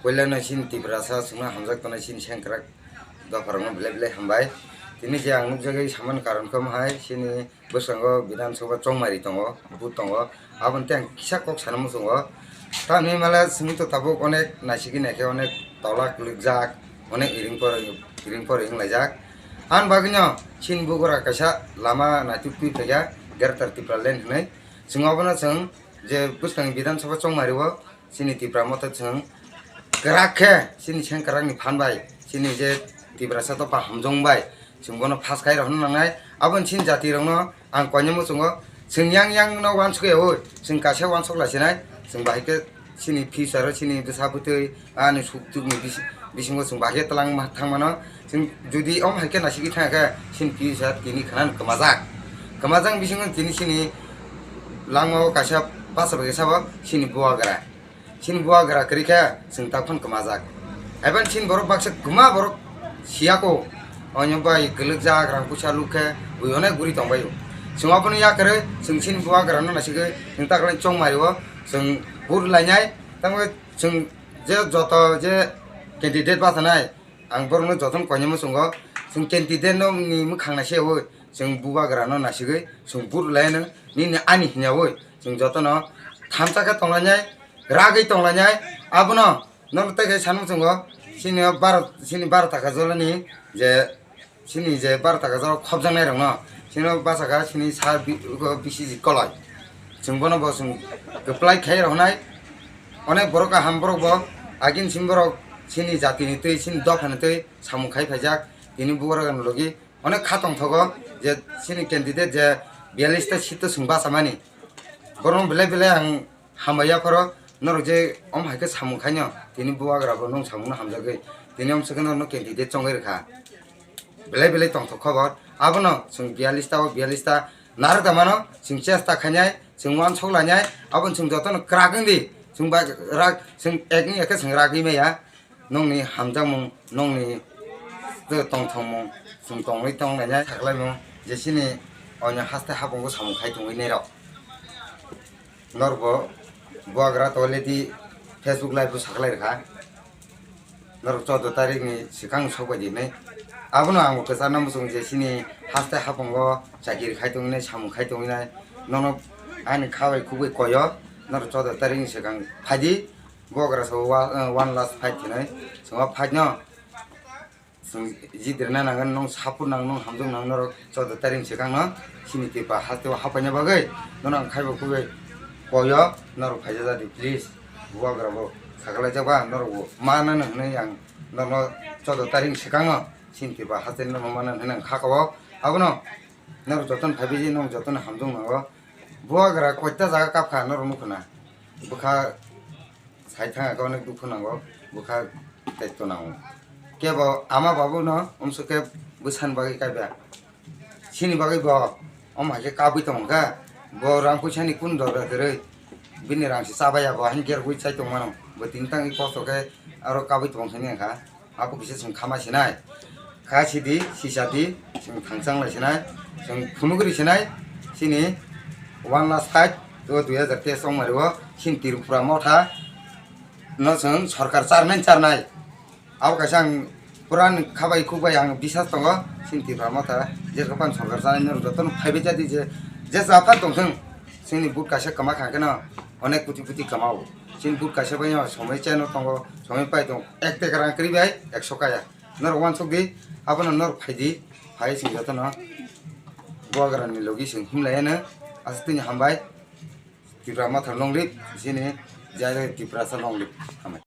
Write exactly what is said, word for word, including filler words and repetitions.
Puila no chini Tiprasa chwngno hamjak tongnai chini sengkrak dopharokno belai belai hambai. Tini je ang nukjagwi samani karon khe omo hai, chini bwskango Bidhan Sabha chongmari tongo, booth tongo. Aboni tei ang kisa kok sana muchungo. Tamni mala chwng to tabuk onek naisiki naikhe onek tola kwlwkjak, onek iring por, iring por wnglaijak. Ani bagwino chini bugra kaisa lama naituk twi phaikha, Greater Tipraland hinwi. Chwng obono chwng je bwskangni Bidhan Sabha chongmari o, chini Tipra Motha chwng kwrak khe chini sengkrakni phan bai, chini je Tiprasa dopha hamjong bai chwng bono pass khai rw nangnai. Aboni chini jati rokno ang koinwi muchungo, chwng yang yang no uansuk ya oi, chwng kaisa uansuk lai sinai, chwng bahai khe chini future o chini bwsa bwtwi ani suk tuk ni bisi-, bisingo chwng bahai khe twlang ma-, thang mano. Chwng jodi om hai khe naisiki thang khe chini future tini khana kwmajak. Kwmajak bisingo tini chini langmao kaisa bachai bai sabo chini bubagra. Chini bubagra kwrwi khe chwng takhon kwmajak. Eba chini borok baksa kwma borok siyako. Onyo bai kwlwkjak rang puisa luk khe bui onek guri tongbaio. Chwng abono yakarwi chwng chini bubagrano naisiki chwng takhwlai chongmario chwng bur lainai. Tamo chwng je joto je candidate bachanai, ang borokno jotono koinwi muchungo, chwng candidate no ni mwkhang naisiyawoi, chwng bubagrano naisigwi chwng vote laino nini ani hinyawi chwng jotono thamsa khe tonglainai, ragwi tonglainai. Abono nono tei khe sana muchungo, chini baro, chini baro taka jolani je, chini je baro taka jora khopjaknai rokno chini bachakha chini sa bi-, B C G koloi, chwng bono bo chwng kwplai khai roknai. Onek borok kaham borok bo, agin simi borok chini jatini twi, chini dophani twi samung khai phaijak. Tini bubagra ni logi onek kha tongthogo je chini candidate je biyallis ta seat o chwng bachamani. Borokno belai belai ang hambai yapharo, norok je om hai khe samung khaino tini bubagra bo nwng samungno hamjagwi tini om swkhe norokno candidate chongwi rwkha. Belai belai tongthok khobor. Abono chwng biyallis ta o biyallis ta narwk da mano, chwng chesta khainai, chwng uansuk lainai, abono chwng jotono kwrak wngdi. Chwng ba rak, chwng ek wngya khe chwng ragwi maya. Nokni hamjakmung, nokni tongthokmung, chwng tongwi tonglainai saklaimung, je chini oino haste hapungo samung khai tongwi nairok. Norbo bubagra to already Facebook live bo saklai rwkha. Norok choudo tarikh ni swkang sokbai di hinwi. Abono ang bo kwcharna muchung je chini haste hapungo chakiri khai tongwi nai, samung khai tongwi nai. Nono ani kha bai khuk bai koi o, norok choudo tarikh ni swkang phai di. Bubagra so wa-, eh, one last fight hinwi. Chwng o fight no chwng jitrina nangani, nwng support nang, nwng hamjak nang norok choudo tarikh ni swkang no chini Tripura haste o hapaina bagwi nono ang khaibo khugwi koi o, norok phaijak di please. Bubagra bo saklai jak ba norok bo ma nang hinwi ang norok choudo tarikh ni swkang no chini Tripura haste no ma nang hinwi ang kha kabo. Abono norok jotono phaibai di, nwng jotono hamjak nango. Bubagra koita jaga kapkha norok nukhuna. Bwkha sai thangkha onek dukhu nango, bwkha tei to nango. Kebo ama babu no umsuk khe bwsani bagwi kaiba. Chini bagwi bo om hai khe kabwi tongkha. Bo rang puisa ni kun dorkar kwrwi. Bini rang se chabaya bo, hain gergwi chai tongmano. Bo tini tangwi kosto khe aro kabwi tong thani wngkha. Abo kisa chwng khama sinai. Kha sidi, sisa di, chwng thangchang lai sinai. Chwng phunugri sinai. Chini one last fight, o dui hazar teis chongmari o, chini Tripura motha no chwng sorkar charnai charnai. Abo kaisa ang pura ni khabai khukbai ang bisas tongo. Chini Tripura motha je kapan sorkar chanai no jotono phaibai jadi je, je japan tongthwng. Chini but kaisa kwma kha kheno onek kuti kuti kwmao. Chini but kaisa bai no somoi cheno tongo, somoi pai tongo. Ek teka rang kwrwi bai ekso kaya. Norok uansuk di, abono norok phai di, phai chwng jotono bubagra ni logi chwng himlai ano. Aswk tini hambai. Tripura motha long live, chini jai Tiprasa long live. Hambai.